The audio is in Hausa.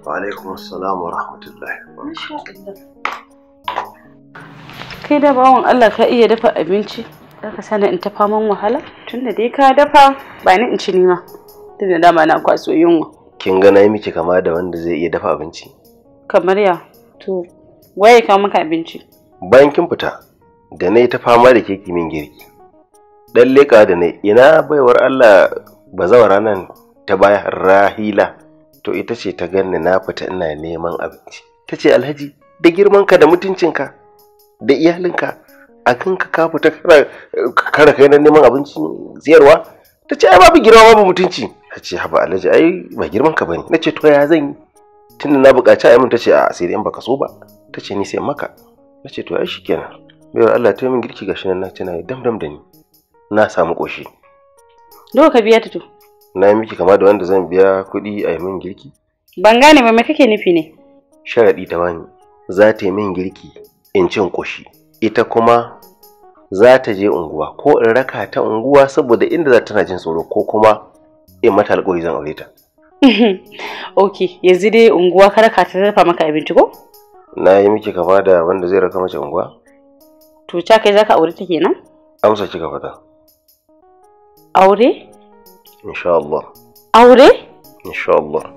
Wa alaikum assalam wa rahmatullahi. Masha Allah. Kai da bawan Allah ka iya dafa abinci? Zaka sani in ta faman wahala? Tunda dai ka dafa ba ni in ci nima. Tunda dama na kwaso yunwa. Kin ga na yi miki kama da wanda zai iya dafa abinci? Kamar ya? To waye ka maka abinci? Bayan kin fita da na yi ta fama da ke min girki. Dan leƙa da na ina baiwar Allah bazawara nan ta baya Rahila. To ita ce ta ganni na fita ina neman abinci. Ta ce Alhaji da girmanka da mutuncinka da iyalinka a kanka ka fita kara kai nan neman abincin siyarwa. Ta ce ai babu girma babu mutunci. Ta ce haba Alhaji ai ba girman ka bane. Na ce to ya zan yi tunda na buƙaci a yi min. Ta ce a sai dai in baka so ba. Ta ce ni sai maka. Na ce to ai shikenan. Baiwar Allah ta yi min girki gashi nan na ce na yi dam dam da ni. Na samu ƙoshi. Nawa ka biya ta to? Na yi miki kama da wanda zan biya kuɗi a yi min girki? Ban gane ba me kake nufi ne? Sharaɗi ta bani za ta yi min girki in cin ƙoshi. Ita kuma za ta je unguwa ko in raka ta unguwa saboda inda za tana jin tsoro ko kuma in mata alƙawari zan aure ta. Ok, yanzu dai unguwa ka raka ta dafa maka abinci ko? Na yi miki kama da wanda zai raka mace unguwa? To ca kai za ka aure ta kenan? Amsa kika faɗa. Aure? Insha Allah. Aure? Insha Allah.